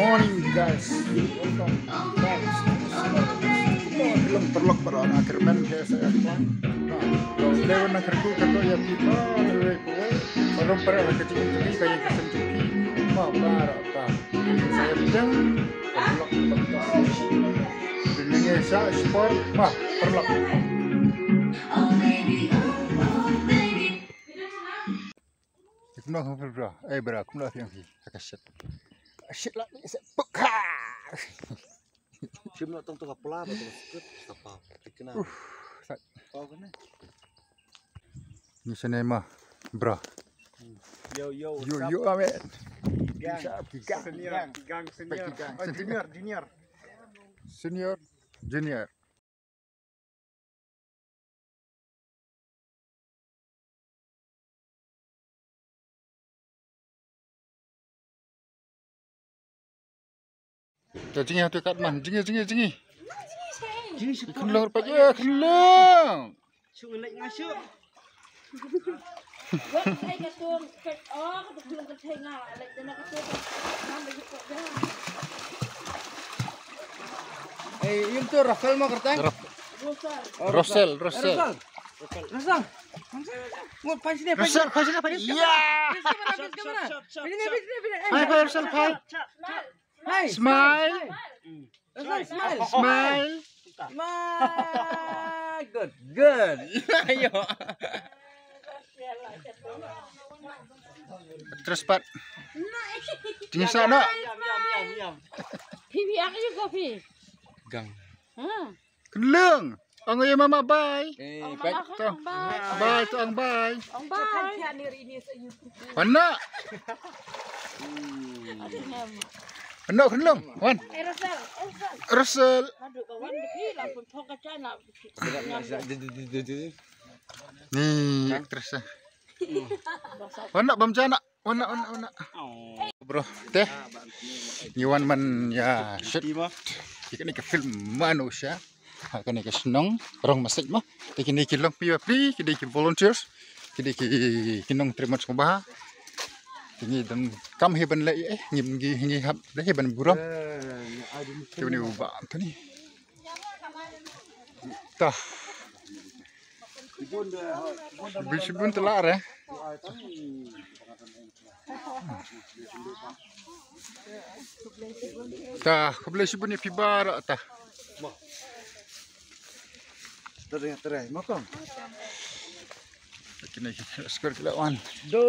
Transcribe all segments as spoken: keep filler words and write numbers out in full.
Morning, guys. Welcome back to the show. Long terlok para na kermen ke saya plan. Nah, lewan na kerku kerku ya kita lewe kue. Baru para kecil kecil kayak kesen cuki. Ma para ta. Saya pejang. Terlok terlok. Dindingnya sa sport. Ma terlok. Kumno kumno bra. Eh bra kumno yang hi. Ka shit. Shit lah ni se pekha. Shim na tong tong kapla ba tong skut sapa. Tikna. Pau kena. Ni sene ma bra. Yo yo. Yo yo amen. Gang. Senior gang senior. Junior junior. Senior junior. Jingeh tu kat man, jingeh jingeh jingeh. Jingeh shu. Khlong rupa je khlong. Shu ngelek ngasuk. Wan kai ka tung pet oh ka tung ka thai nga lek dana ka tung. Nam ba yuk ko ja. Eh, yung tu Rafael mo kertang? Rosal. Rosal, Rosal. Rosal. Rosal. Mo pa sini pa. Rosal, pa sini pa. Ya. Pini pini pini. Hai hai Rosal hai. Hai. Smile. Smile, smile. Smile. Smile. Good, good. Ayo. Terus pat. Tingsa nak. Phi phi aku juga phi. Gang. Ha. Khlong. Ong ya mama bye. Eh, bye. Bye to ong bye. Ong bye. Mana? Mana khlong? Wan. Resel. Resel. Ni aktris ah. Mana bam jana? Wana wana wana. Bro, te ngi wan man ïa shoot ïa kane ka film Manusha. Ha kane ka shnong Rong Masej mo. Te kine ki long phi ba phi ki dei ki volunteers. Ki dei ki ki nongtrei mon sngewbha. Te ngi donkam hi ban leh eh ngi ngi ngi hap leh hi ban burom. Te une u bah Anthony. Ta. Bun bun te lah re. Ta khublei shibun ïa phi baroh ta. Tere tere makom. Kine kine skor kila wan. Do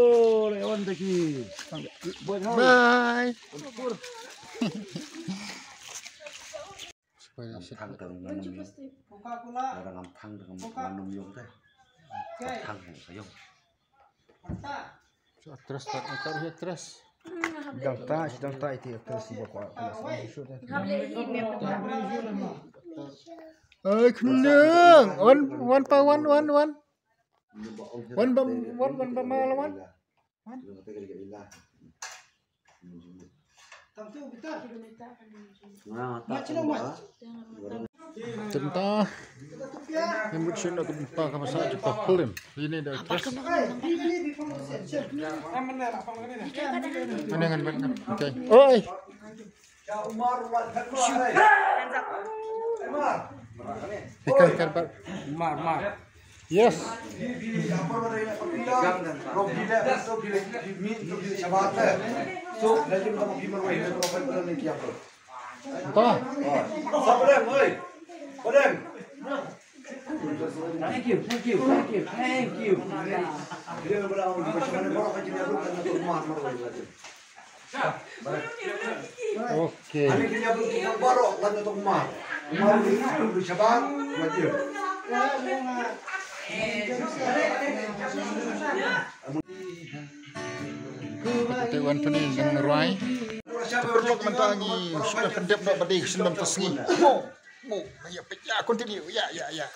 le wan deki. Bye. Ngam thang te ngam ym ïong. Lada ngam thang te ngam ym ïong te. Ngam thang te ngam ym ïong. Actress, actress, actress. Dang ta, dang ta iti actress ba kwa. Ai khnang. Wan wan pa wan wan wan. Wan bam wan wan bam mal wan. Tenta. Yang buat sini aku buka ke masa juga film. Ini dah terus. Mana dengan mana? Okay. Oi. Ikan ikan pak. Mar mar. Yes. Thank you, thank you, thank you, thank you. Okay. Te wan tuni nang rwai. Te paralok mynta ngi shu pyndep noh ba dei shu nym ta sngi. Mo, mo, ya, ya, continue. Ya, ya, ya.